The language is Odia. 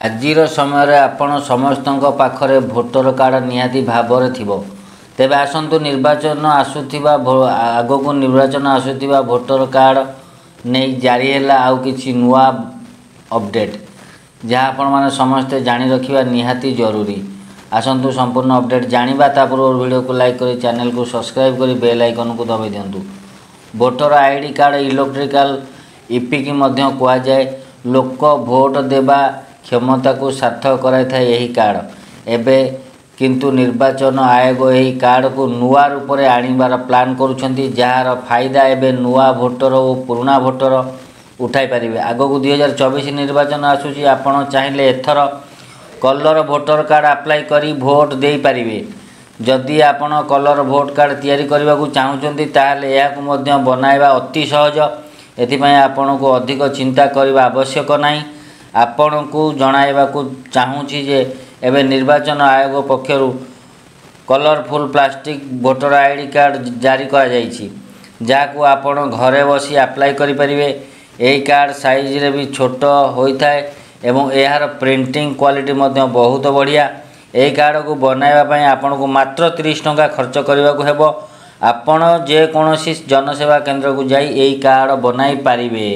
ଆଜିର ସମୟରେ ଆପଣ ସମସ୍ତଙ୍କ ପାଖରେ ଭୋଟର କାର୍ଡ଼ ନିହାତି ଭାବରେ ଥିବ। ତେବେ ଆସନ୍ତୁ, ନିର୍ବାଚନ ଆସୁଥିବା ଆଗକୁ ନିର୍ବାଚନ ଆସୁଥିବା ଭୋଟର କାର୍ଡ଼ ନେଇ ଜାରି ହେଲା ଆଉ କିଛି ନୂଆ ଅପଡ଼େଟ୍, ଯାହା ଆପଣମାନେ ସମସ୍ତେ ଜାଣି ରଖିବା ନିହାତି ଜରୁରୀ। ଆସନ୍ତୁ ସମ୍ପୂର୍ଣ୍ଣ ଅପଡ଼େଟ୍ ଜାଣିବା। ତା ପୂର୍ବରୁ ଭିଡ଼ିଓକୁ ଲାଇକ୍ କରି, ଚ୍ୟାନେଲକୁ ସବସ୍କ୍ରାଇବ୍ କରି ବେଲ୍ ଆଇକନ୍କୁ ଦବାଇ ଦିଅନ୍ତୁ। Voter ID card electrical EPIC ମଧ୍ୟ କୁହାଯାଏ। ଲୋକ ଭୋଟ ଦେବା କ୍ଷମତାକୁ ସାର୍ଥକ କରାଇଥାଏ ଏହି କାର୍ଡ଼। ଏବେ କିନ୍ତୁ ନିର୍ବାଚନ ଆୟୋଗ ଏହି କାର୍ଡ଼କୁ ନୂଆ ରୂପରେ ଆଣିବାର ପ୍ଲାନ୍ କରୁଛନ୍ତି, ଯାହାର ଫାଇଦା ଏବେ ନୂଆ ଭୋଟର ଓ ପୁରୁଣା ଭୋଟର ଉଠାଇ ପାରିବେ। ଆଗକୁ 2024 ନିର୍ବାଚନ ଆସୁଛି। ଆପଣ ଚାହିଁଲେ ଏଥର କଲର୍ ଭୋଟର କାର୍ଡ଼ ଆପ୍ଲାଏ କରି ଭୋଟ ଦେଇପାରିବେ। ଯଦି ଆପଣ କଲର୍ ଭୋଟ କାର୍ଡ଼ ତିଆରି କରିବାକୁ ଚାହୁଁଛନ୍ତି, ତାହେଲେ ଏହାକୁ ମଧ୍ୟ ବନାଇବା ଅତି ସହଜ। ଏଥିପାଇଁ ଆପଣଙ୍କୁ ଅଧିକ ଚିନ୍ତା କରିବା ଆବଶ୍ୟକ ନାହିଁ। ଆପଣଙ୍କୁ ଜଣାଇବାକୁ ଚାହୁଁଛି ଯେ ଏବେ ନିର୍ବାଚନ ଆୟୋଗ ପକ୍ଷରୁ colourful plastic voter ID card ଜାରି କରାଯାଇଛି, ଯାହାକୁ ଆପଣ ଘରେ ବସି ଆପ୍ଲାଏ କରିପାରିବେ। ଏହି କାର୍ଡ଼ ସାଇଜରେ ବି ଛୋଟ ହୋଇଥାଏ ଏବଂ ଏହାର ପ୍ରିଣ୍ଟିଂ କ୍ୱାଲିଟି ମଧ୍ୟ ବହୁତ ବଢ଼ିଆ। ଏହି କାର୍ଡ଼କୁ ବନାଇବା ପାଇଁ ଆପଣଙ୍କୁ ମାତ୍ର 30 ଟଙ୍କା ଖର୍ଚ୍ଚ କରିବାକୁ ହେବ। ଆପଣ ଯେକୌଣସି ଜନସେବା କେନ୍ଦ୍ରକୁ ଯାଇ ଏହି କାର୍ଡ଼ ବନାଇ ପାରିବେ।